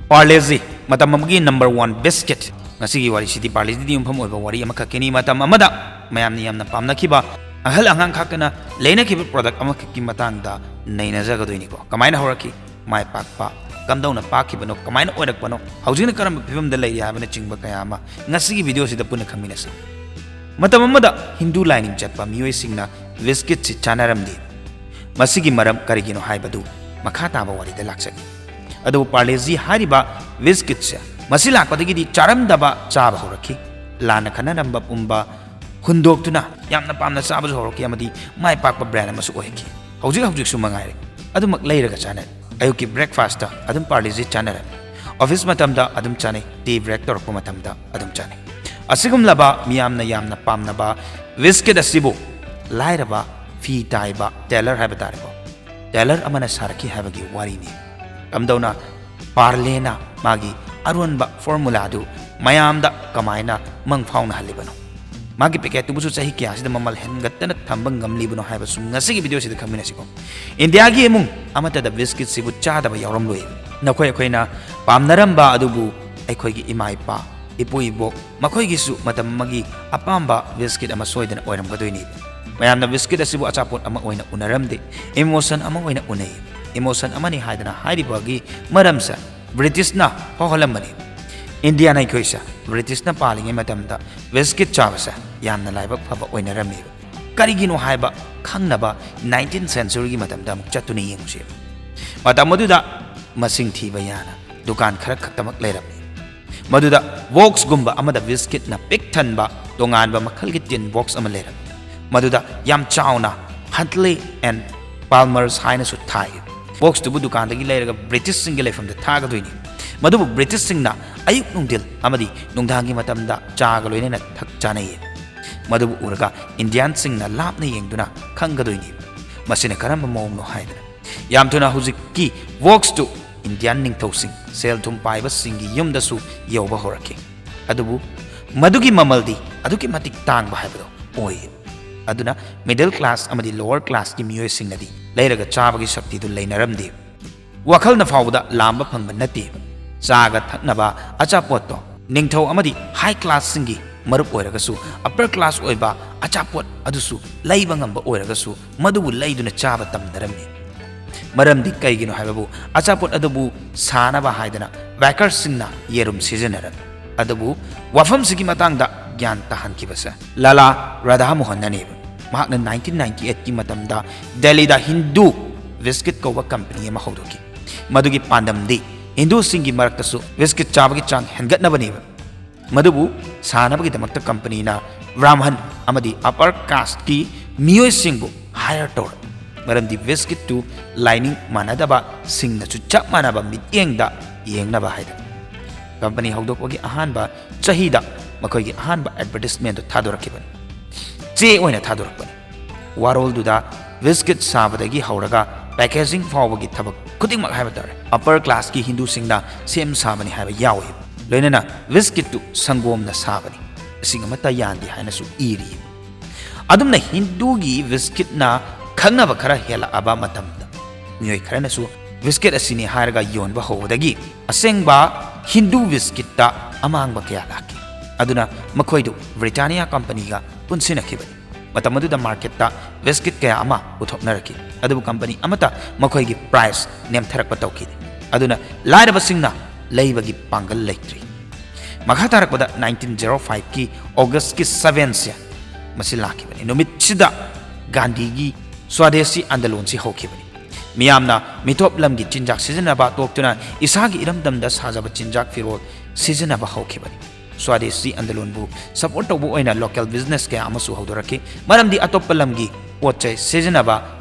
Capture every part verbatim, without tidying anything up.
Parle-G, ꯃꯇꯝ ꯑꯃꯒꯤ number one biscuit꯫ ꯉꯁꯤꯒꯤ ꯋꯥꯔꯤꯁꯤꯗꯤ Parle-G-ꯗ ꯌꯨꯝꯐꯝ ꯑꯣꯏꯕ ꯋꯥꯔꯤ ꯑꯃꯈꯛꯀꯤꯅꯤ꯫ ꯃꯇꯝ ꯑꯃꯗ ꯃꯌꯥꯝꯅ ꯌꯥꯝꯅ ꯄꯥꯝꯅꯈꯤꯕ, ꯑꯍꯜ ꯑꯉꯥꯡ ꯈꯥꯛꯇꯅ ꯂꯩꯅꯈꯤꯕ product ꯑꯃꯈꯛꯀꯤ ꯃꯇꯥꯡꯗ ꯅꯩꯅꯖꯒꯗꯣꯏꯅꯤꯀꯣ꯫ ꯀꯃꯥꯏꯅ ꯍꯧꯔꯛꯈꯤ? ꯃꯥꯏ ꯄꯥꯛꯄ ꯀꯝꯗꯧꯅ ꯄꯥꯛꯈꯤꯕꯅꯣ, ꯀꯃꯥꯏꯅ ꯑꯣꯏꯔꯛꯄꯅꯣ, ꯍꯧꯖꯤꯛꯅ ꯀꯔꯝꯕ ꯐꯤꯕꯝꯗ ꯂꯩꯔꯤ ꯍꯥꯏꯕꯅꯆꯤꯡꯕ ꯀꯌꯥ ꯑꯃ ꯉꯁꯤꯒꯤ video-ꯁꯤꯗ ꯄꯨꯟꯅ ꯈꯪꯃꯤꯟꯅꯁꯤ꯫ ꯃꯇꯝ ꯑꯃꯗ ꯍꯤꯟꯗꯨ ꯂꯥꯏꯅꯤꯡ ꯆꯠꯄ ꯃꯤꯑꯣꯏꯁꯤꯡꯅ biscuit-ꯁꯤ ꯆꯥꯅꯔꯝꯗꯦ꯫ ꯃꯁꯤꯒꯤ ꯃꯔꯝ ꯀꯔꯤꯒꯤꯅꯣ ꯍꯥꯏꯕꯗꯨ ꯃꯈꯥ ꯇꯥꯕ ꯋꯥꯔꯤꯗ ꯂꯥꯛꯆꯒꯦ꯫ ꯑꯗꯨꯕꯨ Parle-G ꯍꯥꯏꯔꯤꯕ biscuit-ꯁꯦ ꯃꯁꯤ ꯂꯥꯛꯄꯗꯒꯤꯗꯤ ꯆꯥꯔꯝꯗꯕ ꯆꯥꯕ ꯍꯧꯔꯛꯈꯤ꯫ ꯂꯥꯟꯅ ꯈꯟꯅꯔꯝꯕ ꯄꯨꯝꯕ ꯍꯨꯟꯗꯣꯛꯇꯨꯅ ꯌꯥꯝꯅ ꯄꯥꯝꯅ ꯆꯥꯕꯁꯨ ꯍꯧꯔꯛꯈꯤ ꯑꯃꯗꯤ ꯃꯥꯏ ꯄꯥꯛꯄ brand ꯑꯃꯁꯨ ꯑꯣꯏꯈꯤ꯫ ꯍꯧꯖꯤꯛ ꯍꯧꯖꯤꯛꯁꯨ ꯃꯉꯥꯏꯔꯦ, ꯑꯗꯨꯃꯛ ꯂꯩꯔꯒ ꯆꯥꯅꯔꯤ꯫ ꯑꯌꯨꯛꯀꯤ breakfast-ꯇ ꯑꯗꯨꯝ Parle-G ꯆꯥꯅꯔꯦ꯫ Office ꯃꯇꯝꯗ ꯑꯗꯨꯝ ꯆꯥꯅꯩ, tea break ꯇꯧꯔꯛꯄ ꯃꯇꯝꯗ ꯑꯗꯨꯝ ꯆꯥꯅꯩ꯫ ꯑꯁꯤꯒꯨꯝꯂꯕ ꯃꯤꯌꯥꯝꯅ ꯌꯥꯝꯅ ꯄꯥꯝꯅꯕ biscuit ꯑꯁꯤꯕꯨ ꯂꯥꯏꯔꯕ ꯐꯤ ꯇꯥꯏꯕ tailor ꯍꯥꯏꯕ ꯇꯥꯔꯦꯀꯣ, tailor ꯑꯃꯅ ꯁꯥꯔꯛꯈꯤ ꯍꯥꯏꯕꯒꯤ ꯋꯥꯔꯤꯅꯤ꯫ ꯀꯝꯗꯧꯅ Parle-ꯅ ꯃꯥꯒꯤ ꯑꯔꯣꯟꯕ formula-ꯗꯨ ꯃꯌꯥꯝꯗ ꯀꯃꯥꯏꯅ ꯃꯪ ꯐꯥꯎꯅꯍꯜꯂꯤꯕꯅꯣ? ꯃꯥꯒꯤ packet-ꯇꯨꯕꯨꯁꯨ ꯆꯍꯤ ꯀꯌꯥꯁꯤꯗ ꯃꯃꯜ ꯍꯦꯟꯒꯠꯇꯅ ꯊꯝꯕ ꯉꯝꯂꯤꯕꯅꯣ ꯍꯥꯏꯕꯁꯨ ꯉꯁꯤꯒꯤ video-ꯁꯤꯗ ꯈꯪꯃꯤꯟꯅꯁꯤꯀꯣ꯫ ꯏꯟꯗꯤꯌꯥꯒꯤ ꯏꯃꯨꯡ ꯑꯃꯠꯇꯗ biscuit-ꯁꯤꯕꯨ ꯆꯥꯗꯕ ꯌꯥꯎꯔꯝꯂꯣꯏ꯫ ꯅꯈꯣꯏ ꯑꯩꯈꯣꯏꯅ ꯄꯥꯝꯅꯔꯝꯕ ꯑꯗꯨꯕꯨ ꯑꯩꯈꯣꯏꯒꯤ ꯏꯃꯥ ꯏꯄꯥ, ꯏꯄꯨ ꯏꯕꯣꯛ ꯃꯈꯣꯏꯒꯤꯁꯨ ꯃꯇꯝ ꯑꯃꯒꯤ ꯑꯄꯥꯝꯕ biscuit ꯑꯃ ꯁꯣꯏꯗꯅ ꯑꯣꯏꯔꯝꯒꯗꯣꯏꯅꯤ꯫ ꯃꯌꯥꯝꯅ biscuit ꯑꯁꯤꯕꯨ ꯑꯆꯥꯄꯣꯠ ꯑꯃ ꯑꯣꯏꯅ ꯎꯅꯔꯝꯗꯦ, emotion ꯑꯃ ꯑꯣꯏꯅ ꯎꯅꯩ꯫ Emotion ꯑꯃꯅꯤ ꯍꯥꯏꯗꯅ ꯍꯥꯏꯔꯤꯕꯒꯤ ꯃꯔꯝꯁꯦ British-ꯅ ꯐꯥꯎꯍꯜꯂꯝꯕꯅꯤ꯫ ꯏꯟꯗꯤꯌꯥ ꯅꯩꯈꯣꯏꯁꯦ British-ꯅ ꯄꯥꯜꯂꯤꯉꯩ ꯃꯇꯝꯗ biscuit ꯆꯥꯕꯁꯦ ꯌꯥꯝꯅ ꯂꯥꯏꯕꯛ ꯐꯕ ꯑꯣꯏꯅꯔꯝꯃꯤ꯫ ꯀꯔꯤꯒꯤꯅꯣ ꯍꯥꯏꯕ ꯈꯪꯅꯕ nineteenth century-ꯒꯤ ꯃꯇꯝꯗ ꯑꯃꯨꯛ ꯆꯠꯇꯨꯅ ꯌꯦꯡꯉꯨꯁꯤ꯫ ꯃꯇꯝ ꯑꯗꯨꯗ ꯃꯁꯤꯡ ꯊꯤꯕ ꯌꯥꯅ ꯗꯨꯀꯥꯟ ꯈꯔ ꯈꯛꯇꯃꯛ ꯂꯩꯔꯝꯃꯤ꯫ ꯃꯗꯨꯗ Wokes-ꯒꯨꯝꯕ ꯑꯃꯗ biscuit-ꯅ ꯄꯤꯛ ꯊꯟꯕ ꯇꯣꯉꯥꯟꯕ ꯃꯈꯜꯒꯤ tin box ꯑꯃ ꯂꯩꯔꯝꯃꯤ꯫ ꯃꯗꯨꯗ ꯌꯥꯝ ꯆꯥꯎꯅ Huntley and Palmer's ꯍꯥꯏꯅꯁꯨ ꯊꯥꯏ꯫ Wokes-ꯇꯨꯕꯨ ꯗꯨꯀꯥꯟꯗꯒꯤ ꯂꯩꯔꯒ British-ꯁꯤꯡꯒꯤ ꯂꯩꯐꯝꯗ ꯊꯥꯒꯗꯣꯏꯅꯤ꯫ ꯃꯗꯨꯕꯨ British-ꯁꯤꯡꯅ ꯑꯌꯨꯛ ꯅꯨꯡꯊꯤꯜ ꯑꯃꯗꯤ ꯅꯨꯡꯗꯥꯡꯒꯤ ꯃꯇꯝꯗ ꯆꯥꯒ ꯂꯣꯏꯅꯅ ꯊꯛ ꯆꯥꯅꯩ꯫ ꯃꯗꯨꯕꯨ ꯎꯔꯒ Indian-ꯁꯤꯡꯅ ꯂꯥꯞꯅ ꯌꯦꯡꯗꯨꯅ ꯈꯪꯒꯗꯣꯏꯅꯤ꯫ ꯃꯁꯤꯅ ꯀꯔꯝꯕ ꯃꯑꯣꯡꯅꯣ ꯍꯥꯏꯗꯅ꯫ ꯌꯥꯝ ꯊꯨꯅ ꯍꯧꯖꯤꯛꯀꯤ Wokes-ꯇꯨ Indian ꯅꯤꯡꯊꯧꯁꯤꯡ, ꯁꯦꯜ ꯊꯨꯝ ꯄꯥꯏꯕꯁꯤꯡꯒꯤ ꯌꯨꯝꯗꯁꯨ ꯌꯧꯕ ꯍꯧꯔꯛꯈꯤ꯫ ꯑꯗꯨꯕꯨ ꯃꯗꯨꯒꯤ ꯃꯃꯜꯗꯤ ꯑꯗꯨꯛꯀꯤ ꯃꯇꯤꯛ ꯇꯥꯡꯕ ꯍꯥꯏꯕꯗꯣ ꯑꯣꯏ꯫ ꯑꯗꯨꯅ middle class ꯑꯃꯗꯤ lower class-ꯀꯤ ꯃꯤꯑꯣꯏꯁꯤꯡꯅꯗꯤ ꯂꯩꯔꯒ ꯆꯥꯕꯒꯤ ꯁꯛꯇꯤꯗꯨ ꯂꯩꯅꯔꯝꯗꯦ꯫ ꯋꯥꯈꯜꯅ ꯐꯥꯎꯕꯗ ꯂꯥꯝꯕ ꯐꯪꯕ ꯅꯠꯇꯦ꯫ ꯆꯥꯒ ꯊꯛꯅꯕ ꯑꯆꯥꯄꯣꯠꯇꯣ ꯅꯤꯡꯊꯧ ꯑꯃꯗꯤ ꯍꯥꯏ ꯀ꯭ꯂꯥꯁꯁꯤꯡꯒꯤ ꯃꯔꯨꯞ ꯑꯣꯏꯔꯒꯁꯨ, ꯑꯄꯔ ꯀ꯭ꯂꯥꯁ ꯑꯣꯏꯕ ꯑꯆꯥꯄꯣꯠ ꯑꯗꯨꯁꯨ ꯂꯩꯕ ꯉꯝꯕ ꯑꯣꯏꯔꯒꯁꯨ, ꯃꯗꯨꯕꯨ ꯂꯩꯗꯨꯅ ꯆꯥꯕ ꯇꯝꯅꯔꯝꯃꯤ꯫ ꯃꯔꯝꯗꯤ ꯀꯩꯒꯤꯅꯣ ꯍꯥꯏꯕꯕꯨ, ꯑꯆꯥꯄꯣꯠ ꯑꯗꯨꯕꯨ ꯁꯥꯅꯕ ꯍꯥꯏꯗꯅ ꯕꯦꯀꯔꯁꯤꯡꯅ ꯌꯦꯔꯨꯝ ꯁꯤꯖꯤꯟꯅꯔꯝꯃꯤ꯫ ꯑꯗꯨꯕꯨ ꯋꯥꯐꯝꯁꯤꯒꯤ ꯃꯇꯥꯡꯗ ꯒ꯭ꯌꯥꯟ ꯇꯥꯍꯟꯈꯤꯕꯁꯦ ꯂꯥꯂꯥ ꯔꯥꯙꯥ ꯃꯣꯍꯟꯅꯅꯦꯕ꯫ ꯃꯍꯥꯛꯅ nineteen ninety eight ꯀꯤ ꯃꯇꯝꯗ ꯗꯦꯜꯂꯤꯗ ꯍꯤꯟꯗꯨ ꯕꯤꯁꯀꯤꯠ ꯀꯧꯕ ꯀꯝꯄꯅꯤ ꯑꯃ ꯍꯧꯗꯣꯛꯈꯤ꯫ ꯃꯗꯨꯒꯤ ꯄꯥꯟꯗꯝꯗꯤ ꯍꯤꯟꯗꯨꯁꯤꯡꯒꯤ ꯃꯔꯛꯇꯁꯨ ꯕꯤꯁꯀꯤꯠ ꯆꯥꯕꯒꯤ ꯆꯥꯡ ꯍꯦꯟꯒꯠꯅꯕꯅꯦꯕ꯫ ꯃꯗꯨꯕꯨ ꯁꯥꯅꯕꯒꯤꯗꯃꯛꯇ ꯀꯝꯄꯅꯤꯅ ꯕ꯭ꯔꯥꯍꯃꯟ ꯑꯃꯗꯤ ꯑꯄꯔ ꯀꯥꯁꯠꯀꯤ ꯃꯤꯑꯣꯏꯁꯤꯡꯕꯨ ꯍꯥꯏꯌꯔ ꯇꯧꯔꯛꯏ꯫ ꯃꯔꯝꯗꯤ ꯕꯤꯁꯀꯤꯠꯇꯨ ꯂꯥꯏꯅꯤꯡ ꯃꯥꯟꯅꯗꯕ ꯁꯤꯡꯅꯁꯨ ꯆꯞ ꯃꯥꯟꯅꯕ ꯃꯤꯠꯌꯦꯡꯗ ꯌꯦꯡꯅꯕ ꯍꯥꯏꯗꯅ꯫ ꯀꯝꯄꯅꯤ ꯍꯧꯗꯣꯛꯄꯒꯤ ꯑꯍꯥꯟꯕ ꯆꯍꯤꯗ ꯃꯈꯣꯏꯒꯤ ꯑꯍꯥꯟꯕ ꯑꯦꯗꯚꯔꯇꯤꯁꯃꯦꯟꯗꯨ ꯊꯥꯗꯣꯔꯛꯈꯤꯕꯅꯤ꯫ ꯆꯦ ꯑꯣꯏꯅ ꯊꯥꯗꯣꯔꯛꯄꯅꯤ꯫ ꯋꯥꯔꯣꯜꯗꯨꯗ ꯕꯤꯁꯀꯤꯠ ꯁꯥꯕꯗꯒꯤ ꯍꯧꯔꯒ ꯄꯦꯀꯦꯖꯤꯡ ꯐꯥꯎꯕꯒꯤ ꯊꯕꯛ ꯈꯨꯗꯤꯡꯃꯛ ꯍꯥꯏꯕ ꯇꯥꯔꯦ, ꯑꯄꯔ ꯀ꯭ꯂꯥꯁꯀꯤ ꯍꯤꯟꯗꯨꯁꯤꯡꯅ ꯁꯦꯝ ꯁꯥꯕꯅꯤ ꯍꯥꯏꯕ ꯌꯥꯎꯏ꯫ ꯂꯣꯏꯅꯅ ꯕꯤꯁꯀꯤꯠꯇꯨ ꯁꯪꯒꯣꯝꯅ ꯁꯥꯕꯅꯤ, ꯏꯁꯤꯡ ꯑꯃꯠꯇ ꯌꯥꯟꯗꯦ ꯍꯥꯏꯅꯁꯨ ꯏꯔꯤ꯫ ꯑꯗꯨꯝꯅ ꯍꯤꯟꯗꯨꯒꯤ ꯕꯤꯁꯀꯤꯠꯅ ꯈꯪꯅꯕ ꯈꯔ ꯍꯦꯜꯂꯛꯑꯕ ꯃꯇꯝꯗ, ꯃꯤꯑꯣꯏ ꯈꯔꯅꯁꯨ ꯕꯤꯁꯀꯤꯠ ꯑꯁꯤꯅꯤ ꯍꯥꯏꯔꯒ ꯌꯣꯟꯕ ꯍꯧꯕꯗꯒꯤ ꯑꯁꯦꯡꯕ ꯍꯤꯟꯗꯨ ꯕꯤꯁꯀꯤꯠꯇ ꯑꯃꯥꯡꯕ ꯀꯌꯥ ꯂꯥꯛꯈꯤ꯫ ꯑꯗꯨꯅ ꯃꯈꯣꯏꯗꯨ ꯕ꯭ꯔꯤꯇꯥꯅꯤꯌꯥ ꯀꯝꯄꯅꯤꯒ ꯄꯨꯟꯁꯤꯟꯅꯈꯤꯕꯅꯤ꯫ ꯃꯇꯝ ꯑꯗꯨꯗ ꯃꯥꯔꯀꯦꯠꯇ ꯕꯤꯁꯀꯤꯠ ꯀꯌꯥ ꯑꯃ ꯄꯨꯊꯣꯛꯅꯔꯛꯈꯤ, ꯑꯗꯨꯕꯨ ꯀꯝꯄꯅꯤ ꯑꯃꯠꯇ ꯃꯈꯣꯏꯒꯤ ꯄ꯭ꯔꯥꯏꯁ ꯅꯦꯝꯊꯔꯛꯄ ꯇꯧꯈꯤꯗꯦ꯫ ꯑꯗꯨꯅ ꯂꯥꯏꯔꯕꯁꯤꯡꯅ ꯂꯩꯕꯒꯤ ꯄꯥꯡꯒꯜ ꯂꯩꯇ꯭ꯔꯤ꯫ ꯃꯈꯥ ꯇꯥꯔꯛꯄꯗ nineteen zero five ꯀꯤ ꯑꯣꯒꯁꯀꯤ seven ꯁꯦ ꯃꯁꯤ ꯂꯥꯛꯈꯤꯕꯅꯤ꯫ ꯅꯨꯃꯤꯠꯁꯤꯗ ꯒꯥꯟꯙꯤꯒꯤ ꯁ꯭ꯋꯥꯗꯦꯁꯤ ꯑꯟꯗꯂꯣꯟꯁꯤ ꯍꯧꯈꯤꯕꯅꯤ꯫ ꯃꯤꯌꯥꯝꯅ ꯃꯤꯇꯣꯞ ꯂꯝꯒꯤ ꯆꯤꯟꯖꯥꯛ ꯁꯤꯖꯤꯟꯅꯕ ꯇꯣꯛꯇꯨꯅ ꯏꯁꯥꯒꯤ ꯏꯔꯝꯗꯝꯗ ꯁꯥꯖꯕ ꯆꯤꯟꯖꯥꯛ ꯐꯤꯔꯣꯜ ꯁꯤꯖꯤꯟꯅꯕ ꯍꯧꯈꯤꯕꯅꯤ꯫ ꯁ꯭ꯋꯥꯗꯦꯁꯤ ꯑꯟꯗꯂꯣꯟꯕꯨ ꯁꯄꯣꯔꯠ ꯇꯧꯕ ꯑꯣꯏꯅ ꯂꯣꯀꯦꯜ ꯕꯤꯖꯤꯅꯦꯁ ꯀꯌꯥ ꯑꯃꯁꯨ ꯍꯧꯗꯣꯔꯛꯈꯤ, ꯃꯔꯝꯗꯤ ꯑꯇꯣꯞꯄ ꯂꯝꯒꯤ ꯄꯣꯠ ꯆꯩ ꯁꯤꯖꯤꯟꯅꯕ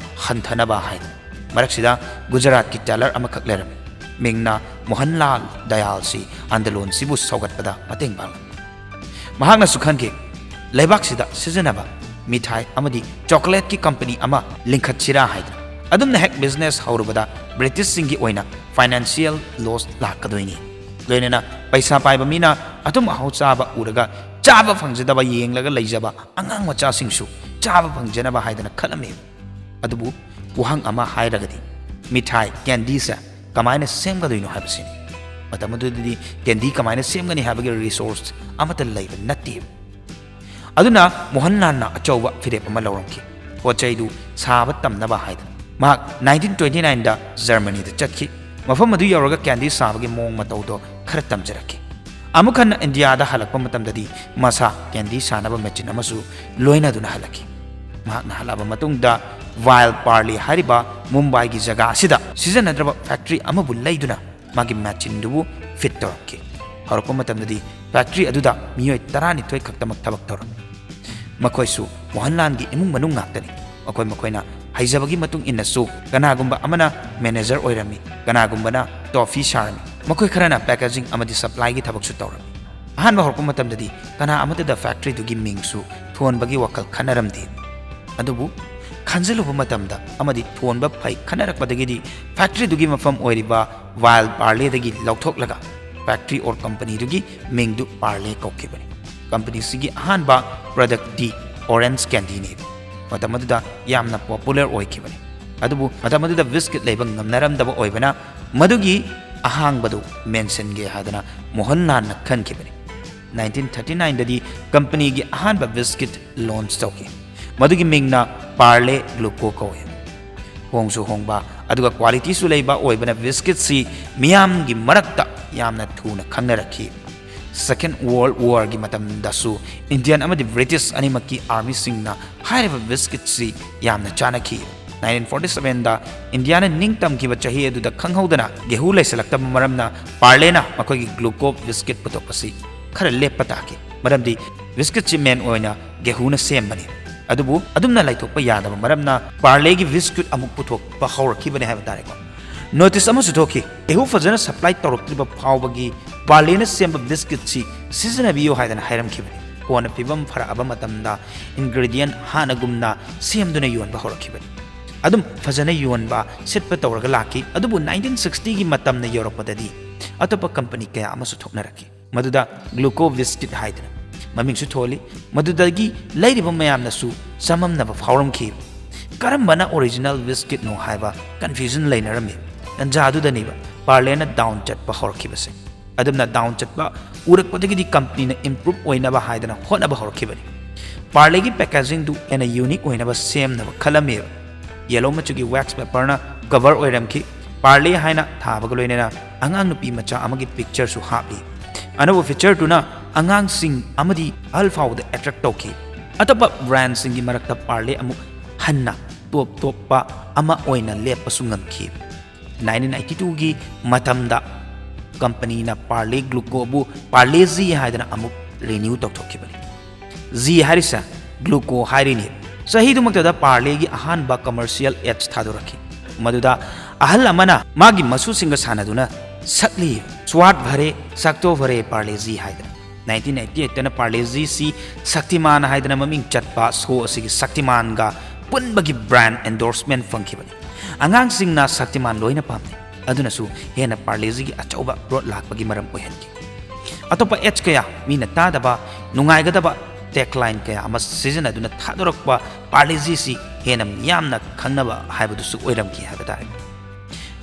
ꯍꯟꯊꯅꯕ ꯍꯥꯏꯗꯅ꯫ ꯃꯔꯛꯁꯤꯗ ꯒꯨꯖꯔꯥꯠꯀꯤ ꯇꯦꯂꯔ ꯑꯃꯈꯛ ꯂꯩꯔꯝꯃꯤ꯫ ꯃꯤꯡꯅ ꯃꯣꯍꯟꯂꯥꯜ ꯗꯌꯥꯜꯁꯤ ꯑꯟꯗꯂꯣꯟꯁꯤꯕꯨ ꯁꯧꯒꯠꯄꯗ ꯃꯇꯦꯡ ꯄꯥꯡꯂꯝꯃꯤ꯫ ꯃꯍꯥꯛꯅꯁꯨ ꯈꯟꯈꯤ, ꯂꯩꯕꯥꯛꯁꯤꯗ ꯁꯤꯖꯤꯟꯅꯕ ꯃꯤꯊꯥꯏ ꯑꯃꯗꯤ ꯆꯣꯀꯣꯂꯦꯠꯀꯤ ꯀꯝꯄꯅꯤ ꯑꯃ ꯂꯤꯡꯈꯠꯁꯤꯔꯥ ꯍꯥꯏꯗꯅ꯫ ꯑꯗꯨꯝꯅ ꯍꯦꯛ ꯕꯤꯖꯤꯅꯦꯁ ꯍꯧꯔꯨꯕꯗ ꯕ꯭ꯔꯤꯇꯤꯁꯁꯤꯡꯒꯤ ꯑꯣꯏꯅ ꯐꯥꯏꯅꯥꯟꯁꯤꯌꯦꯜ ꯂꯣꯁ ꯂꯥꯛꯀꯗꯣꯏꯅꯤ꯫ ꯂꯣꯏꯅꯅ ꯄꯩꯁꯥ ꯄꯥꯏꯕ ꯃꯤꯅ ꯑꯊꯨꯝ ꯑꯍꯥꯎ ꯆꯥꯕ ꯎꯔꯒ ꯆꯥꯕ ꯐꯪꯖꯗꯕ ꯌꯦꯡꯂꯒ ꯂꯩꯖꯕ ꯑꯉꯥꯡ ꯃꯆꯥꯁꯤꯡꯁꯨ ꯆꯥꯕ ꯐꯪꯖꯅꯕ ꯍꯥꯏꯗꯅ ꯈꯜꯂꯝꯃꯤ꯫ ꯑꯗꯨꯕꯨ ꯋꯥꯍꯪ ꯑꯃ ꯍꯥꯏꯔꯒꯗꯤ, ꯃꯤꯊꯥꯏ, ꯀꯦꯟꯗꯤꯁꯦ ꯀꯃꯥꯏꯅ ꯁꯦꯝꯒꯗꯣꯏꯅꯣ ꯍꯥꯏꯕꯁꯤꯅꯤ꯫ ꯃꯇꯝ ꯑꯗꯨꯗꯗꯤ ꯀꯦꯟꯗꯤ ꯀꯃꯥꯏꯅ ꯁꯦꯝꯒꯅꯤ ꯍꯥꯏꯕꯒꯤ ꯔꯤꯁꯣꯔꯁ ꯑꯃꯠꯇ ꯂꯩꯕ ꯅꯠꯇꯦ꯫ ꯑꯗꯨꯅ ꯃꯣꯍꯟꯂꯥꯜꯅ ꯑꯆꯧꯕ ꯐꯤꯔꯦꯞ ꯑꯃ ꯂꯧꯔꯝꯈꯤ꯫ ꯄꯣꯠ ꯆꯩꯗꯨ ꯁꯥꯕ ꯇꯝꯅꯕ ꯍꯥꯏꯗꯅ꯫ ꯃꯍꯥꯛ ꯅꯥꯏꯟꯇꯤꯟ ꯇ꯭ꯋꯦꯟꯇꯤ ꯅꯥꯏꯟꯗ ꯖꯔꯃꯅꯤꯗ ꯆꯠꯈꯤ꯫ ꯃꯐꯝ ꯑꯗꯨ ꯌꯧꯔꯒ ꯀꯦꯟꯗꯤ ꯁꯥꯕꯒꯤ ꯃꯑꯣꯡ ꯃꯇꯧꯗꯣ ꯈꯔ ꯇꯝꯖꯔꯛꯈꯤ꯫ ꯑꯃꯨꯛ ꯍꯟꯅ ꯏꯟꯗꯤꯌꯥꯗ ꯍꯜꯂꯛꯄ ꯃꯇꯝꯗꯗꯤ ꯃꯁꯥ ꯀꯦꯟꯗꯤ ꯁꯥꯅꯕ ꯃꯦꯆꯤꯟ ꯑꯃꯁꯨ ꯂꯣꯏꯅꯗꯨꯅ ꯍꯜꯂꯛꯈꯤ꯫ ꯃꯍꯥꯛꯅ ꯍꯜꯂꯛꯑꯕ ꯃꯇꯨꯡꯗ ꯋꯥꯏꯜꯗ ꯄꯥꯔꯂꯦ ꯍꯥꯏꯔꯤꯕ ꯃꯨꯝꯕꯥꯏꯒꯤ ꯖꯒꯥ ꯑꯁꯤꯗ ꯁꯤꯖꯤꯟꯅꯗ꯭ꯔꯕ ꯐꯦꯛꯇ꯭ꯔꯤ ꯑꯃꯕꯨ ꯂꯩꯗꯨꯅ ꯃꯥꯒꯤ ꯃꯦꯆꯤꯟꯗꯨꯕꯨ ꯐꯤꯠ ꯇꯧꯔꯛꯈꯤ꯫ ꯍꯧꯔꯛꯄ ꯃꯇꯝꯗꯗꯤ ꯐꯦꯛꯇ꯭ꯔꯤ ꯑꯗꯨꯗ ꯃꯤꯑꯣꯏ ꯇꯔꯥꯅꯤꯊꯣꯏ ꯈꯛꯇꯃꯛ ꯊꯕꯛ ꯇꯧꯔꯝꯃꯤ꯫ ꯃꯈꯣꯏꯁꯨ ꯃꯣꯍꯟꯂꯥꯜꯒꯤ ꯏꯃꯨꯡ ꯃꯅꯨꯡ ꯉꯥꯛꯇꯅꯤ꯫ ꯃꯈꯣꯏ ꯃꯈꯣꯏꯅ ꯍꯩꯖꯕꯒꯤ ꯃꯇꯨꯡ ꯏꯟꯅꯁꯨ ꯀꯅꯥꯒꯨꯝꯕ ꯑꯃꯅ ꯃꯦꯅꯦꯖꯔ ꯑꯣꯏꯔꯝꯃꯤ, ꯀꯅꯥꯒꯨꯝꯕꯅ ꯇꯣꯐꯤ ꯁꯥꯔꯝꯃꯤ, ꯃꯈꯣꯏ ꯈꯔꯅ ꯄꯦꯀꯦꯖꯤꯡ ꯑꯃꯗꯤ ꯁꯄ꯭ꯂꯥꯏꯒꯤ ꯊꯕꯛꯁꯨ ꯇꯧꯔꯝꯃꯤ꯫ ꯑꯍꯥꯟꯕ ꯍꯧꯔꯛꯄ ꯃꯇꯝꯗꯗꯤ ꯀꯅꯥ ꯑꯃꯠꯇꯗ ꯐꯦꯛꯇ꯭ꯔꯤꯗꯨꯒꯤ ꯃꯤꯡꯁꯨ ꯊꯣꯟꯕꯒꯤ ꯋꯥꯈꯜ ꯈꯟꯅꯔꯝꯗꯦ꯫ ꯑꯗꯨꯕꯨ ꯈꯟꯖꯤꯜꯂꯨꯕ ꯃꯇꯝꯗ ꯑꯃꯗꯤ ꯊꯣꯟꯕ ꯐꯩ ꯈꯟꯅꯔꯛꯄꯗꯒꯤꯗꯤ ꯐꯦꯛꯇ꯭ꯔꯤꯗꯨꯒꯤ ꯃꯐꯝ ꯑꯣꯏꯔꯤꯕ ꯋꯥꯏꯜꯗ ꯄꯥꯔꯂꯦꯗꯒꯤ ꯂꯧꯊꯣꯛꯂꯒ ꯐꯦꯛꯇ꯭ꯔꯤ ꯑꯣꯔ ꯀꯝꯄꯅꯤꯗꯨꯒꯤ ꯃꯤꯡꯗꯨ ꯄꯥꯔꯂꯦ ꯀꯧꯈꯤꯕꯅꯤ꯫ ꯀꯝꯄꯅꯤꯁꯤꯒꯤ ꯑꯍꯥꯟꯕ ꯄ꯭ꯔꯗꯛꯇꯤ ꯑꯣꯔꯦꯟꯖ ꯀꯦꯟꯗꯤꯅꯤ꯫ ꯃꯇꯝ ꯑꯗꯨꯗ ꯌꯥꯝꯅ ꯄꯣꯄꯨꯂꯔ ꯑꯣꯏꯈꯤꯕꯅꯤ꯫ ꯑꯗꯨꯕꯨ ꯃꯇꯝ ꯑꯗꯨꯗ ꯕꯤꯁꯀꯤꯠ ꯂꯩꯕ ꯉꯝꯅꯔꯝꯗꯕ ꯑꯣꯏꯕꯅ ꯃꯗꯨꯒꯤ ꯑꯍꯥꯡꯕꯗꯨ ꯃꯦꯟꯁꯤꯟꯒꯦ ꯍꯥꯏꯗꯅ ꯃꯣꯍꯟꯂꯥꯜꯅ ꯈꯟꯈꯤꯕꯅꯤ꯫ ꯅꯥꯏꯟꯇꯤꯟ ꯊꯥꯔꯇꯤ ꯅꯥꯏꯟꯗꯗꯤ ꯀꯝꯄꯅꯤꯒꯤ ꯑꯍꯥꯟꯕ ꯕꯤꯁꯀꯤꯠ ꯂꯣꯟꯆ ꯇꯧꯈꯤ꯫ ꯃꯗꯨꯒꯤ ꯃꯤꯡꯅ ꯄꯥꯔꯂꯦ ꯒ꯭ꯂꯨꯀꯣ ꯀꯧꯏ꯫ ꯍꯣꯡꯁꯨ ꯍꯣꯡꯕ ꯑꯗꯨꯒ ꯀ꯭ꯋꯥꯂꯤꯇꯤꯁꯨ ꯂꯩꯕ ꯑꯣꯏꯕꯅ ꯕꯤꯁꯀꯤꯠꯁꯤ ꯃꯤꯌꯥꯝꯒꯤ ꯃꯔꯛꯇ ꯌꯥꯝꯅ ꯊꯨꯅ ꯈꯪꯅꯔꯛꯈꯤ꯫ ꯁꯦꯀꯦꯟ ꯋꯥꯔꯜꯗ ꯋꯥꯔꯒꯤ ꯃꯇꯝꯗꯁꯨ ꯏꯟꯗꯤꯌꯟ ꯑꯃꯗꯤ ꯕ꯭ꯔꯤꯇꯤꯁ ꯑꯅꯤꯃꯛꯀꯤ ꯑꯥꯔꯃꯤꯁꯤꯡꯅ ꯍꯥꯏꯔꯤꯕ ꯕꯤꯁꯀꯤꯠꯁꯤ ꯌꯥꯝꯅ ꯆꯥꯅꯈꯤ꯫ ꯅꯥꯏꯟꯇꯤꯟ ꯐꯣꯔꯇꯤ ꯁꯚꯦꯟꯗ ꯏꯟꯗꯤꯌꯥꯅ ꯅꯤꯡꯇꯝꯈꯤꯕ ꯆꯍꯤ ꯑꯗꯨꯗ ꯈꯪꯍꯧꯗꯅ ꯒꯦꯍꯨ ꯂꯩꯁꯤꯜꯂꯛꯇꯕ ꯃꯔꯝꯅ ꯄꯥꯔꯂꯦꯅ ꯃꯈꯣꯏꯒꯤ ꯒ꯭ꯂꯨꯀꯣ ꯕꯤꯁꯀꯤꯠ ꯄꯨꯊꯣꯛꯄꯁꯤ ꯈꯔ ꯂꯦꯞꯄ ꯇꯥꯈꯤ꯫ ꯃꯔꯝꯗꯤ ꯕꯤꯁꯀꯤꯠꯁꯤ ꯃꯦꯟ ꯑꯣꯏꯅ ꯒꯦꯍꯨꯅ ꯁꯦꯝꯕꯅꯤ꯫ ꯑꯗꯨꯕꯨ ꯑꯗꯨꯝꯅ ꯂꯩꯊꯣꯛꯄ ꯌꯥꯗꯕ ꯃꯔꯝꯅ ꯄꯥꯔꯂꯦꯒꯤ ꯕꯤꯁꯀꯤꯠ ꯑꯃꯨꯛ ꯄꯨꯊꯣꯛꯄ ꯍꯧꯔꯛꯈꯤꯕꯅꯤ ꯍꯥꯏꯕ ꯇꯥꯔꯦꯀꯣ꯫ ꯅꯣꯇꯤꯁ ꯑꯃꯁꯨ ꯊꯣꯛꯈꯤ, ꯒꯦꯍꯨ ꯐꯖꯅ ꯁꯄ꯭ꯂꯥꯏ ꯇꯧꯔꯛꯇ꯭ꯔꯤꯕ ꯐꯥꯎꯕꯒꯤ ꯄꯥꯔꯂꯦꯅ ꯁꯦꯝꯕ ꯕꯤꯁꯀꯤꯠꯁꯤ ꯁꯤꯖꯤꯟꯅꯕꯤꯌꯨ ꯍꯥꯏꯗꯅ ꯍꯥꯏꯔꯝꯈꯤꯕꯅꯤ꯫ ꯀꯣꯟꯅ ꯐꯤꯕꯝ ꯐꯔꯛꯑꯕ ꯃꯇꯝꯗ ꯏꯟꯒ꯭ꯔꯤꯗꯤꯌꯦꯟꯠ ꯍꯥꯟꯅꯒꯨꯝꯅ ꯁꯦꯝꯗꯨꯅ ꯌꯣꯟꯕ ꯍꯧꯔꯛꯈꯤꯕꯅꯤ꯫ ꯑꯗꯨꯝ ꯐꯖꯅ ꯌꯣꯟꯕ, ꯁꯤꯠꯄ ꯇꯧꯔꯒ ꯂꯥꯛꯈꯤ꯫ ꯑꯗꯨꯕꯨ ꯅꯥꯏꯟꯇꯤꯟ ꯁꯤꯛꯁꯇꯤꯒꯤ ꯃꯇꯝꯅ ꯌꯧꯔꯛꯄꯗꯗꯤ ꯑꯇꯣꯞꯄ ꯀꯝꯄꯅꯤ ꯀꯌꯥ ꯑꯃꯁꯨ ꯊꯣꯛꯅꯔꯛꯈꯤ꯫ ꯃꯗꯨꯗ ꯒ꯭ꯂꯨꯀꯣ ꯕꯤꯁꯀꯤꯠ ꯍꯥꯏꯗꯅ ꯃꯃꯤꯡꯁꯨ ꯊꯣꯜꯂꯤ꯫ ꯃꯗꯨꯗꯒꯤ ꯂꯩꯔꯤꯕ ꯃꯌꯥꯝꯅꯁꯨ ꯆꯃꯝꯅꯕ ꯐꯥꯎꯔꯝꯈꯤ꯫ ꯀꯔꯝꯕꯅ ꯑꯣꯔꯤꯖꯤꯅꯦꯜ ꯕꯤꯁꯀꯤꯠꯅꯣ ꯍꯥꯏꯕ ꯀꯟꯐ꯭ꯌꯨꯖꯟ ꯂꯩꯅꯔꯝꯃꯤ꯫ ꯇꯟꯖꯥ ꯑꯗꯨꯗꯅꯦꯕ ꯄꯥꯔꯂꯦꯅ ꯗꯥꯎꯟ ꯆꯠꯄ ꯍꯧꯔꯛꯈꯤꯕꯁꯦ꯫ ꯑꯗꯨꯝꯅ ꯗꯥꯎꯟ ꯆꯠꯄ ꯎꯔꯛꯄꯗꯒꯤꯗꯤ ꯀꯝꯄꯅꯤꯅ ꯏꯝꯄ꯭ꯔꯨꯞ ꯑꯣꯏꯅꯕ ꯍꯥꯏꯗꯅ ꯍꯣꯠꯅꯕ ꯍꯧꯔꯛꯈꯤꯕꯅꯤ꯫ ꯄꯥꯔꯂꯦꯒꯤ ꯄꯦꯀꯦꯖꯤꯡꯗꯨ ꯍꯦꯟꯅ ꯌꯨꯅꯤꯛ ꯑꯣꯏꯅꯕ ꯁꯦꯝꯅꯕ ꯈꯜꯂꯝꯃꯤꯕ꯫ ꯌꯦꯂꯣ ꯃꯆꯨꯒꯤ ꯋꯦꯛꯁ ꯄꯦꯄꯔꯅ ꯀꯚꯔ ꯑꯣꯏꯔꯝꯈꯤ꯫ ꯄꯥꯔꯂꯦ ꯍꯥꯏꯅ ꯊꯥꯕꯒ ꯂꯣꯏꯅꯅ ꯑꯉꯥꯡ ꯅꯨꯄꯤ ꯃꯆꯥ ꯑꯃꯒꯤ ꯄꯤꯛꯆꯔꯁꯨ ꯍꯥꯞꯂꯤ꯫ ꯑꯅꯧꯕ ꯐꯤꯆꯔꯗꯨꯅ ꯑꯉꯥꯡꯁꯤꯡ ꯑꯃꯗꯤ ꯑꯍꯜ ꯐꯥꯎꯕꯗ ꯑꯦꯇ꯭ꯔꯦꯛ ꯇꯧꯈꯤ꯫ ꯑꯇꯣꯞꯄ ꯕ꯭ꯔꯥꯟꯁꯤꯡꯒꯤ ꯃꯔꯛꯇ ꯄꯥꯔꯂꯦ ꯑꯃꯨꯛ ꯍꯟꯅ ꯇꯣꯞ ꯇꯣꯞꯄ ꯑꯃ ꯑꯣꯏꯅ ꯂꯦꯞꯄꯁꯨ ꯉꯝꯈꯤ꯫ ꯅꯥꯏꯟꯇꯤꯟ ꯑꯩꯠꯇꯤ ꯇꯨꯒꯤ ꯃꯇꯝꯗ ꯀꯝꯄꯅꯤꯅ ꯄꯥꯔꯂꯦ ꯒ꯭ꯂꯨꯀꯣꯕꯨ ꯄꯥꯔꯂꯦ ꯖꯤ ꯍꯥꯏꯗꯅ ꯑꯃꯨꯛ ꯔꯤꯅ꯭ꯌꯨ ꯇꯧꯊꯣꯛꯈꯤꯕꯅꯤ꯫ ꯖꯤ ꯍꯥꯏꯔꯤꯁꯦ ꯒ꯭ꯂꯨꯀꯣ ꯍꯥꯏꯔꯤꯅꯤ꯫ ꯆꯍꯤꯗꯨꯃꯛꯇꯗ ꯄꯥꯔꯂꯦꯒꯤ ꯑꯍꯥꯟꯕ ꯀꯃꯔꯁꯤꯌꯦꯜ ꯑꯦꯗꯁ ꯊꯥꯗꯣꯔꯛꯈꯤ, ꯃꯗꯨꯗ ꯑꯍꯜ ꯑꯃꯅ ꯃꯥꯒꯤ ꯃꯁꯨꯁꯤꯡꯒ ꯁꯥꯟꯅꯗꯨꯅ ꯁꯛꯂꯤ, "ꯁ꯭ꯋꯥꯗ ꯚꯔꯦ, ꯁꯛꯇꯣ ꯚꯔꯦ, ꯄꯥꯔꯂꯦ ꯖꯤ" ꯍꯥꯏꯗꯅ꯫ ꯅꯥꯏꯟꯇꯤꯟ ꯑꯩꯠꯇꯤ ꯑꯩꯠꯇꯅ ꯄꯥꯔꯂꯦ ꯖꯤꯁꯤ ꯁꯛꯇꯤꯃꯥꯟ ꯍꯥꯏꯗꯅ ꯃꯃꯤꯡ ꯆꯠꯄ ꯁꯣ ꯑꯁꯤꯒꯤ ꯁꯛꯇꯤꯃꯥꯟꯒ ꯄꯨꯟꯕꯒꯤ ꯕ꯭ꯔꯥꯟ ꯑꯦꯟꯗꯣꯔꯁꯃꯦꯟ ꯐꯪꯈꯤꯕꯅꯤ꯫ ꯑꯉꯥꯡꯁꯤꯡꯅ ꯁꯛꯇꯤꯃꯥꯟ ꯂꯣꯏꯅ ꯄꯥꯝꯅꯩ, ꯑꯗꯨꯅꯁꯨ ꯍꯦꯟꯅ ꯄꯥꯔꯂꯦ ꯖꯤꯒꯤ ꯑꯆꯧꯕ ꯒ꯭ꯔꯣꯠ ꯂꯥꯛꯄꯒꯤ ꯃꯔꯝ ꯑꯣꯏꯍꯟꯈꯤ꯫ ꯑꯇꯣꯞꯄ ꯑꯦꯗꯁ ꯀꯌꯥ, ꯃꯤꯅ ꯇꯥꯗꯕ ꯇꯦꯒꯂꯥꯏꯟ ꯀꯌꯥ ꯑꯃ ꯁꯤꯖꯤꯟꯅꯗꯨꯅ ꯊꯥꯗꯣꯔꯛꯄ ꯄꯥꯔꯂꯦ ꯖꯤꯁꯤ ꯍꯦꯟꯅ ꯃꯤꯌꯥꯝꯅ ꯈꯪꯅꯕ ꯍꯥꯏꯕꯗꯨꯁꯨ ꯑꯣꯏꯔꯝꯈꯤ ꯍꯥꯏꯕ ꯇꯥꯔꯦ꯫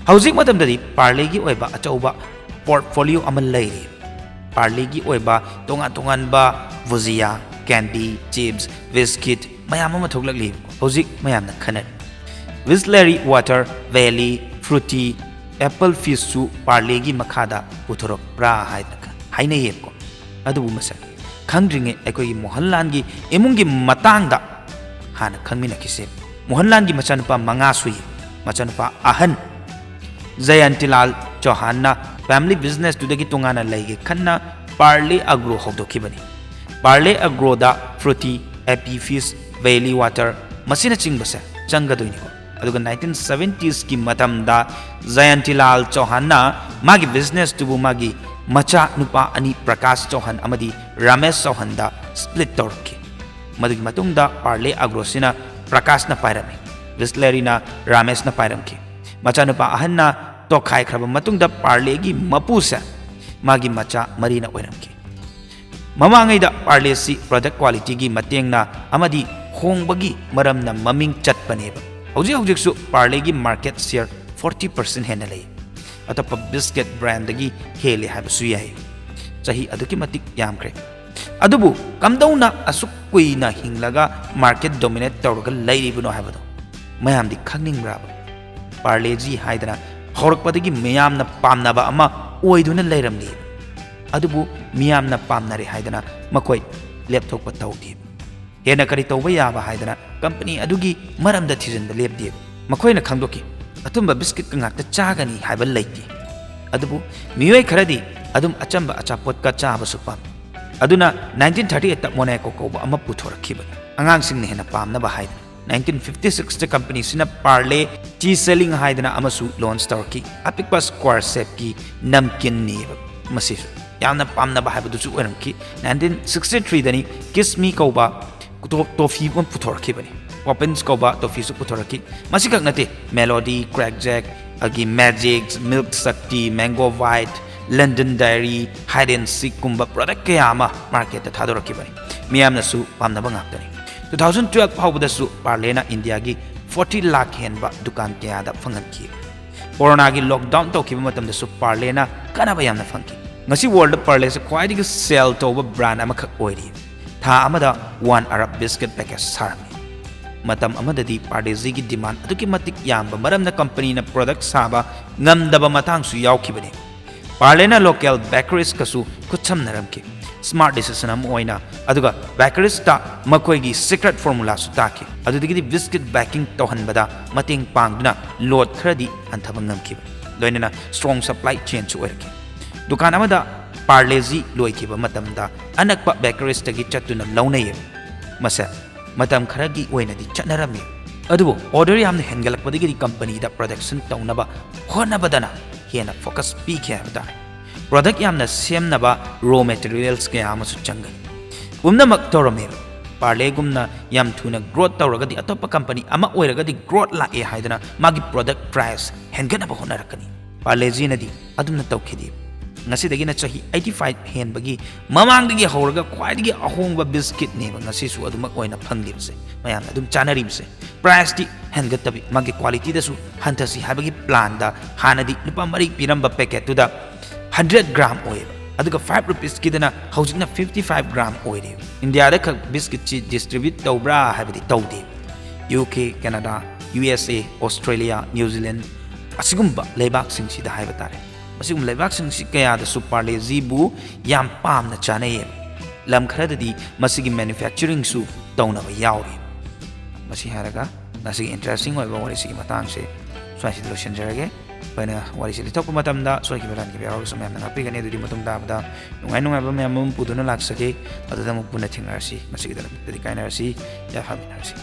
ꯍꯧꯖꯤꯛ ꯃꯇꯝꯗꯗꯤ ꯄꯥꯔꯂꯦꯒꯤ ꯑꯣꯏꯕ ꯑꯆꯧꯕ ꯄꯣꯔꯠꯐꯣꯂꯤꯑꯣ ꯑꯃ ꯂꯩꯔꯤ꯫ ꯄꯥꯔꯂꯦꯒꯤ ꯑꯣꯏꯕ ꯇꯣꯉꯥꯟ ꯇꯣꯉꯥꯟꯕ ꯚꯨꯖꯤꯌꯥ, ꯀꯦꯟꯗꯤ, ꯆꯤꯞꯁ, ꯕꯤꯁꯀꯤꯠ ꯃꯌꯥꯝ ꯑꯃ ꯊꯣꯛꯂꯛꯂꯤ꯫ ꯍꯧꯖꯤꯛ ꯃꯌꯥꯝꯅ ꯈꯟꯅꯔꯤ꯫ Bisleri water, valley, Frooti, apple ꯐꯤꯁꯁꯨ ꯄꯥꯔꯂꯦꯒꯤ ꯃꯈꯥꯗ ꯄꯨꯊꯣꯔꯛꯄ꯭ꯔꯥ ꯍꯥꯏꯅ ꯈ-, ꯍꯥꯏꯅꯩꯌꯦꯕꯀꯣ꯫ ꯑꯗꯨꯕꯨ ꯃꯁꯦ ꯈꯪꯗ꯭ꯔꯤꯉꯩ ꯑꯩꯈꯣꯏꯒꯤ ꯃꯣꯍꯟꯂꯥꯜꯒꯤ ꯏꯃꯨꯡꯒꯤ ꯃꯇꯥꯡꯗ ꯍꯥꯟꯅ ꯈꯪꯃꯤꯟꯅꯈꯤꯁꯦ꯫ ꯃꯣꯍꯟꯂꯥꯜꯒꯤ ꯃꯆꯥꯅꯨꯄꯥ ꯃꯉꯥ ꯁꯨꯏ꯫ ꯃꯆꯥꯅꯨꯄꯥ ꯑꯍꯟ ꯖꯌꯟꯇꯤꯂꯥꯜ ꯆꯧꯍꯥꯟꯅ ꯐꯦꯃꯤꯂꯤ ꯕꯤꯖꯤꯅꯦꯁꯇꯨꯗꯒꯤ ꯇꯣꯉꯥꯟꯅ ꯂꯩꯒꯦ ꯈꯟꯅ ꯄꯥꯔꯂꯦ ꯑꯒ꯭ꯔꯣ ꯍꯧꯗꯣꯛꯈꯤꯕꯅꯤ꯫ ꯄꯥꯔꯂꯦ ꯑꯒ꯭ꯔꯣꯗ Frooti, Appy Fizz, Bailley water ꯃꯁꯤꯅꯆꯤꯡꯕꯁꯦ ꯆꯪꯒꯗꯣꯏꯅꯤꯀꯣ꯫ ꯑꯗꯨꯒ ꯅꯥꯏꯟꯇꯤꯟ ꯁꯚꯦꯟꯇꯤꯁꯀꯤ ꯃꯇꯝꯗ ꯖꯌꯟꯇꯤꯂꯥꯜ ꯆꯧꯍꯥꯟꯅ ꯃꯥꯒꯤ ꯕꯤꯖꯤꯅꯦꯁꯇꯨꯕꯨ ꯃꯥꯒꯤ ꯃꯆꯥ ꯅꯨꯄꯥ ꯑꯅꯤ ꯄ꯭ꯔꯀꯥꯁ ꯆꯧꯍꯥꯟ ꯑꯃꯗꯤ ꯔꯥꯃꯦꯁ ꯆꯧꯍꯥꯟꯗ ꯁ꯭ꯄ꯭ꯂꯤꯠ ꯇꯧꯔꯛꯈꯤ꯫ ꯃꯗꯨꯒꯤ ꯃꯇꯨꯡꯗ ꯄꯥꯔꯂꯦ ꯑꯒ꯭ꯔꯣꯁꯤꯅ ꯄ꯭ꯔꯀꯥꯁꯅ ꯄꯥꯏꯔꯝꯃꯤ꯫ ꯕꯤꯁꯂꯦꯔꯤꯅ ꯔꯥꯃꯦꯁꯅ ꯄꯥꯏꯔꯝꯈꯤ꯫ ꯃꯆꯥꯅꯨꯄꯥ ꯑꯍꯟꯅ ꯇꯣꯈꯥꯏꯈ꯭ꯔꯕ ꯃꯇꯨꯡꯗ ꯄꯥꯔꯂꯦꯒꯤ ꯃꯄꯨꯁꯦ ꯃꯥꯒꯤ ꯃꯆꯥ ꯃꯔꯤꯅ ꯑꯣꯏꯔꯝꯈꯤ꯫ ꯃꯃꯥꯡꯉꯩꯗ ꯄꯥꯔꯂꯦꯁꯤ ꯄ꯭ꯔꯗꯛ ꯀ꯭ꯋꯥꯂꯤꯇꯤꯒꯤ ꯃꯇꯦꯡꯅ ꯑꯃꯗꯤ ꯍꯣꯡꯕꯒꯤ ꯃꯔꯝꯅ ꯃꯃꯤꯡ ꯆꯠꯄꯅꯦꯕ꯫ ꯍꯧꯖꯤꯛ ꯍꯧꯖꯤꯛꯁꯨ ꯄꯥꯔꯂꯦꯒꯤ ꯃꯥꯔꯀꯦꯠ ꯁꯤꯌꯔ ꯐꯣꯔꯇꯤ ꯄꯥꯔꯁꯦꯟ ꯍꯦꯟꯅ ꯂꯩ꯫ ꯑꯇꯣꯞꯄ ꯕꯤꯁꯀꯤꯠ ꯕ꯭ꯔꯥꯟꯗꯒꯤ ꯍꯦꯜꯂꯤ ꯍꯥꯏꯕꯁꯨ ꯌꯥꯏ꯫ ꯆꯍꯤ ꯑꯗꯨꯛꯀꯤ ꯃꯇꯤꯛ ꯌꯥꯝꯈ꯭ꯔꯦ꯫ ꯑꯗꯨꯕꯨ ꯀꯝꯗꯧꯅ ꯑꯁꯨꯛ ꯀꯨꯏꯅ ꯍꯤꯡꯂꯒ ꯃꯥꯔꯀꯦꯠ ꯗꯣꯃꯤꯅꯦꯠ ꯇꯧꯔꯒ ꯂꯩꯔꯤꯕꯅꯣ ꯍꯥꯏꯕꯗꯣ ꯃꯌꯥꯝꯗꯤ ꯈꯪꯅꯤꯡꯕ꯭ꯔꯥꯕ? ꯄꯥꯔꯂꯦꯖꯤ ꯍꯥꯏꯗꯅ ꯍꯧꯔꯛꯄꯗꯒꯤ ꯃꯤꯌꯥꯝꯅ ꯄꯥꯝꯅꯕ ꯑꯃ ꯑꯣꯏꯗꯨꯅ ꯂꯩꯔꯝꯂꯤ꯫ ꯑꯗꯨꯕꯨ ꯃꯤꯌꯥꯝꯅ ꯄꯥꯝꯅꯔꯦ ꯍꯥꯏꯗꯅ ꯃꯈꯣꯏ ꯂꯦꯞꯊꯣꯛꯄ ꯇꯧꯗꯦ꯫ ꯍꯦꯟꯅ ꯀꯔꯤ ꯇꯧꯕ ꯌꯥꯕ ꯍꯥꯏꯗꯅ ꯀꯝꯄꯅꯤ ꯑꯗꯨꯒꯤ ꯃꯔꯝꯗ ꯊꯤꯖꯤꯟꯕ ꯂꯦꯞꯇꯦ꯫ ꯃꯈꯣꯏꯅ ꯈꯪꯗꯣꯛꯈꯤ, ꯑꯊꯨꯝꯕ ꯕꯤꯁꯀꯤꯠꯀ ꯉꯥꯛꯇ ꯆꯥꯒꯅꯤ ꯍꯥꯏꯕ ꯂꯩꯇꯦ꯫ ꯑꯗꯨꯕꯨ ꯃꯤꯑꯣꯏ ꯈꯔꯗꯤ ꯑꯗꯨꯝ ꯑꯆꯝꯕ ꯑꯆꯥꯄꯣꯠꯀ ꯆꯥꯕꯁꯨ ꯄꯥꯝꯃꯤ꯫ ꯑꯗꯨꯅ ꯅꯥꯏꯟꯇꯤꯟ ꯊꯥꯔꯇꯤ ꯑꯩꯠꯇ ꯃꯣꯅꯦꯀꯣ ꯀꯧꯕ ꯑꯃ ꯄꯨꯊꯣꯔꯛꯈꯤꯕꯅꯤ, ꯑꯉꯥꯡꯁꯤꯡꯅ ꯍꯦꯟꯅ ꯄꯥꯝꯅꯕ ꯍꯥꯏꯗꯅ꯫ ꯅꯥꯏꯟꯇꯤꯟ ꯐꯤꯐꯇꯤ ꯁꯤꯛꯁꯇ ꯀꯝꯄꯅꯤꯁꯤꯅ ꯄꯥꯔꯂꯦ ꯇꯤ ꯁꯦꯂꯤꯡ ꯍꯥꯏꯗꯅ ꯑꯃꯁꯨ ꯂꯣꯟꯆ ꯇꯧꯔꯛꯈꯤ꯫ ꯑꯄꯤꯛꯄ ꯁ꯭ꯀ꯭ꯋꯥꯔ ꯁꯦꯞꯀꯤ ꯅꯝꯀꯤꯟꯅꯦꯕ꯫ ꯃꯁꯤꯁꯨ ꯌꯥꯝꯅ ꯄꯥꯝꯅꯕ ꯍꯥꯏꯕꯗꯨꯁꯨ ꯑꯣꯏꯔꯝꯈꯤ꯫ ꯅꯥꯏꯟꯇꯤꯟ ꯁꯤꯛꯁꯇꯤ ꯊ꯭ꯔꯤꯗꯅꯤ ꯀꯤꯁꯃꯤ ꯀꯧꯕ ꯇꯣ-, ꯇꯣꯐꯤ ꯑꯃ ꯄꯨꯊꯣꯔꯛꯈꯤꯕꯅꯤ꯫ ꯄꯣꯄꯤꯟꯁ ꯀꯧꯕ ꯇꯣꯐꯤꯁꯨ ꯄꯨꯊꯣꯔꯛꯈꯤ꯫ ꯃꯁꯤꯈꯛ ꯅꯠꯇꯦ, ꯃꯦꯂꯣꯗꯤ, ꯀ꯭ꯔꯦꯛ ꯖꯦꯛ, ꯑꯗꯒꯤ ꯃꯦꯖꯤꯛ, ꯃꯤꯜꯛ ꯁꯛꯇꯤ, ꯃꯦꯡꯒꯣ ꯕꯥꯏꯠ, ꯂꯟꯗꯟ ꯗꯥꯏꯔꯤ, ꯍꯥꯏꯗ ꯑꯦꯟ ꯁꯤꯛꯀꯨꯝꯕ ꯄ꯭ꯔꯗꯛ ꯀꯌꯥ ꯑꯃ ꯃꯥꯔꯀꯦꯠꯇ ꯊꯥꯗꯣꯔꯛꯈꯤꯕꯅꯤ꯫ ꯃꯤꯌꯥꯝꯅꯁꯨ ꯄꯥꯝꯅꯕ ꯉꯥꯛꯇꯅꯤ꯫ ꯇꯨ ꯊꯥꯎꯖꯟ ꯇꯨꯌꯦꯜꯐ ꯐꯥꯎꯕꯗꯁꯨ ꯄꯥꯔꯂꯦꯅ ꯏꯟꯗꯤꯌꯥꯒꯤ ꯐꯣꯔꯇꯤ ꯂꯥꯈ ꯍꯦꯟꯕ ꯗꯨꯀꯥꯟ ꯀꯌꯥꯗ ꯐꯪꯍꯟꯈꯤ꯫ ꯀꯣꯔꯣꯅꯥꯒꯤ ꯂꯣꯛꯗꯥꯎꯟ ꯇꯧꯈꯤꯕ ꯃꯇꯝꯗꯁꯨ ꯄꯥꯔꯂꯦꯅ ꯀꯥꯟꯅꯕ ꯌꯥꯝꯅ ꯐꯪꯈꯤ꯫ ꯉꯁꯤ ꯋꯥꯔꯜꯗ ꯄꯥꯔꯂꯦꯁꯦ ꯈ꯭ꯋꯥꯏꯗꯒꯤ ꯁꯦꯜ ꯇꯧꯕ ꯕ꯭ꯔꯥꯟ ꯑꯃꯈꯛ ꯑꯣꯏꯔꯤ꯫ ꯊꯥ ꯑꯃꯗ ꯋꯥꯟ ꯑꯔꯕ ꯕꯤꯁꯀꯤꯠ ꯄꯦꯀꯦꯠ ꯁꯥꯔꯝꯃꯤ꯫ ꯃꯇꯝ ꯑꯃꯗꯗꯤ ꯄꯥꯔꯂꯦꯖꯤꯒꯤ ꯗꯤꯃꯥꯟ ꯑꯗꯨꯛꯀꯤ ꯃꯇꯤꯛ ꯌꯥꯝꯕ ꯃꯔꯝꯅ ꯀꯝꯄꯅꯤꯅ ꯄ꯭ꯔꯗꯛ ꯁꯥꯕ ꯉꯝꯗꯕ ꯃꯇꯥꯡꯁꯨ ꯌꯥꯎꯈꯤꯕꯅꯤ꯫ ꯄꯥꯔꯂꯦꯅ ꯂꯣꯀꯦꯜ ꯕꯦꯀꯔꯤꯁꯀꯁꯨ ꯈꯨꯠꯁꯝꯅꯔꯝꯈꯤ꯫ ꯁ꯭ꯃꯥꯔꯠ ꯗꯤꯁꯤꯖꯟ ꯑꯃ ꯑꯣꯏꯅ, ꯑꯗꯨꯒ ꯕꯦꯀꯔꯤꯁꯇ ꯃꯈꯣꯏꯒꯤ ꯁꯤꯀ꯭ꯔꯦꯠ ꯐꯣꯔꯃꯨꯂꯥꯁꯨ ꯇꯥꯛꯈꯤ꯫ ꯑꯗꯨꯗꯒꯤꯗꯤ ꯕꯤꯁꯀꯤꯠ ꯕꯦꯀꯤꯡ ꯇꯧꯍꯟꯕꯗ ꯃꯇꯦꯡ ꯄꯥꯡꯗꯨꯅ ꯂꯣꯗ ꯈꯔꯗꯤ ꯍꯟꯊꯕ ꯉꯝꯈꯤꯕ, ꯂꯣꯏꯅꯅ ꯁ꯭ꯇ꯭ꯔꯣꯡ ꯁꯄ꯭ꯂꯥꯏ ꯆꯦꯟꯁꯨ ꯑꯣꯏꯔꯛꯈꯤ꯫ ꯗꯨꯀꯥꯟ ꯑꯃꯗ ꯄꯥꯔꯂꯦꯖꯤ ꯂꯣꯏꯈꯤꯕ ꯃꯇꯝꯗ ꯑꯅꯛꯄ ꯕꯦꯀꯔꯤꯁꯇꯒꯤ ꯆꯠꯇꯨꯅ ꯂꯧꯅꯩꯌꯦꯕ꯫ ꯃꯁꯦ ꯃꯇꯝ ꯈꯔꯒꯤ ꯑꯣꯏꯅꯗꯤ ꯆꯠꯅꯔꯝꯃꯤ, ꯑꯗꯨꯕꯨ ꯑꯣꯔꯗꯔ ꯌꯥꯝꯅ ꯍꯦꯟꯒꯠꯂꯛꯄꯗꯒꯤꯗꯤ ꯀꯝꯄꯅꯤꯗ ꯄ꯭ꯔꯗꯛꯁꯟ ꯇꯧꯅꯕ ꯍꯣꯠꯅꯕꯗꯅ ꯍꯦꯟꯅ ꯐꯣꯀꯁ ꯄꯤꯈꯤ ꯍꯥꯏꯕ ꯇꯥꯔꯦ꯫ ꯄ꯭ꯔꯗꯛ ꯌꯥꯝꯅ ꯁꯦꯝꯅꯕ ꯔꯣ ꯃꯦꯇꯔꯤꯌꯦꯜꯁ ꯀꯌꯥ ꯑꯃꯁꯨ ꯆꯪꯒꯅꯤ꯫ ꯄꯨꯝꯅꯃꯛ ꯇꯧꯔꯝꯃꯦꯕ꯫ ꯄꯥꯔꯂꯦꯒꯨꯝꯅ ꯌꯥꯝ ꯊꯨꯅ ꯒ꯭ꯔꯣꯠ ꯇꯧꯔꯒꯗꯤ ꯑꯇꯣꯞꯄ ꯀꯝꯄꯅꯤ ꯑꯃ ꯑꯣꯏꯔꯒꯗꯤ ꯒ꯭ꯔꯣꯠ ꯂꯥꯛꯑꯦ ꯍꯥꯏꯗꯅ ꯃꯥꯒꯤ ꯄ꯭ꯔꯗꯛ ꯄ꯭ꯔꯥꯏꯁ ꯍꯦꯟꯒꯠꯅꯕ ꯍꯣꯠꯅꯔꯛꯀꯅꯤ꯫ ꯄꯥꯔꯂꯦꯖꯤꯅꯗꯤ ꯑꯗꯨꯝꯅ ꯇꯧꯈꯤꯗꯦ꯫ ꯉꯁꯤꯗꯒꯤꯅ ꯆꯍꯤ eighty five ꯍꯦꯟꯕꯒꯤ ꯃꯃꯥꯡꯗꯒꯤ ꯍꯧꯔꯒ ꯈ꯭ꯋꯥꯏꯗꯒꯤ ꯑꯍꯣꯡꯕ ꯕꯤꯁꯀꯤꯠꯅꯦꯕ ꯉꯁꯤꯁꯨ ꯑꯗꯨꯃꯛ ꯑꯣꯏꯅ ꯐꯪꯂꯤꯕꯁꯦ, ꯃꯌꯥꯝꯅ ꯑꯗꯨꯝ ꯆꯥꯅꯔꯤꯕꯁꯦ꯫ ꯄ꯭ꯔꯥꯏꯁꯇꯤ ꯍꯦꯟꯒꯠꯇꯕꯤ, ꯃꯥꯒꯤ ꯀ꯭ꯋꯥꯂꯤꯇꯤꯗꯁꯨ ꯍꯟꯊꯁꯤ ꯍꯥꯏꯕꯒꯤ ꯄ꯭ꯂꯥꯟꯗ ꯍꯥꯟꯅꯗꯤ ꯂꯨꯄꯥ ꯃꯔꯤ ꯄꯤꯔꯝꯕ ꯄꯦꯀꯦꯠꯇꯨꯗ hundred gram ꯑꯣꯏꯌꯦꯕ, ꯑꯗꯨꯒ five rupeesꯀꯤꯗꯅ ꯍꯧꯖꯤꯛꯅ fifty five gram ꯑꯣꯏꯔꯦꯕ꯫ ꯏꯟꯗꯤꯌꯥꯗ ꯈꯛ ꯕꯤꯁꯀꯤꯠꯁꯤ ꯗꯤꯁꯇ꯭ꯔꯤꯕ꯭ꯌꯨꯠ ꯇꯧꯕ꯭ꯔꯥ ꯍꯥꯏꯕꯗꯤ ꯇꯧꯗꯦ꯫ U K, Canada, U S A, Australia, New Zealand, ꯑꯁꯤꯒꯨꯝꯕ ꯂꯩꯕꯥꯛꯁꯤꯡꯁꯤꯗ ꯍꯥꯏꯕ ꯇꯥꯔꯦ꯫ ꯑꯁꯤꯒꯨꯝꯕ ꯂꯩꯕꯥꯛꯁꯤꯡꯁꯤ ꯀꯌꯥꯗꯁꯨ ꯄꯥꯔꯂꯦꯖꯤꯕꯨ ꯌꯥꯝ ꯄꯥꯝꯅ ꯆꯥꯅꯩꯌꯦꯕ꯫ ꯂꯝ ꯈꯔꯗꯗꯤ ꯃꯁꯤꯒꯤ ꯃꯦꯅꯨꯐꯦꯛꯆꯔꯤꯡꯁꯨ ꯇꯧꯅꯕ ꯌꯥꯎꯔꯤ꯫ ꯃꯁꯤ ꯍꯥꯏꯔꯒ ꯉꯁꯤꯒꯤ ꯏꯟꯇꯔꯦꯁꯇꯤꯡ ꯑꯣꯏꯕ ꯋꯥꯔꯤꯁꯤꯒꯤ ꯃꯇꯥꯡꯁꯦ ꯁ꯭ꯋꯥꯏꯁꯤꯗ ꯂꯣꯏꯁꯤꯟꯖꯔꯒꯦ꯫ ꯑꯩꯈꯣꯏꯅ ꯋꯥꯔꯤꯁꯤ ꯂꯤꯊꯣꯛꯄ ꯃꯇꯝꯗ ꯁꯣꯏꯈꯤꯕ ꯂꯥꯟꯈꯤꯕ ꯌꯥꯎꯔꯒꯁꯨ ꯃꯌꯥꯝꯅ ꯉꯥꯛꯄꯤꯒꯅꯤ꯫ ꯑꯗꯨꯗꯤ ꯃꯇꯨꯡ ꯇꯥꯕꯗ ꯅꯨꯡꯉꯥꯏ ꯅꯨꯡꯉꯥꯏꯕ ꯃꯌꯥꯝ ꯑꯃ ꯄꯨꯗꯨꯅ ꯂꯥꯛꯆꯒꯦ꯫ ꯑꯗꯨꯗ ꯑꯃꯨꯛ ꯄꯨꯟꯅ ꯊꯦꯡꯅꯔꯁꯤ꯫ ꯉꯁꯤꯒꯤꯗꯃꯛꯇꯗꯤ ꯀꯥꯏꯅꯔꯁꯤ꯫ ꯌꯥꯏꯐꯃꯤꯟꯅꯔꯁꯤ꯫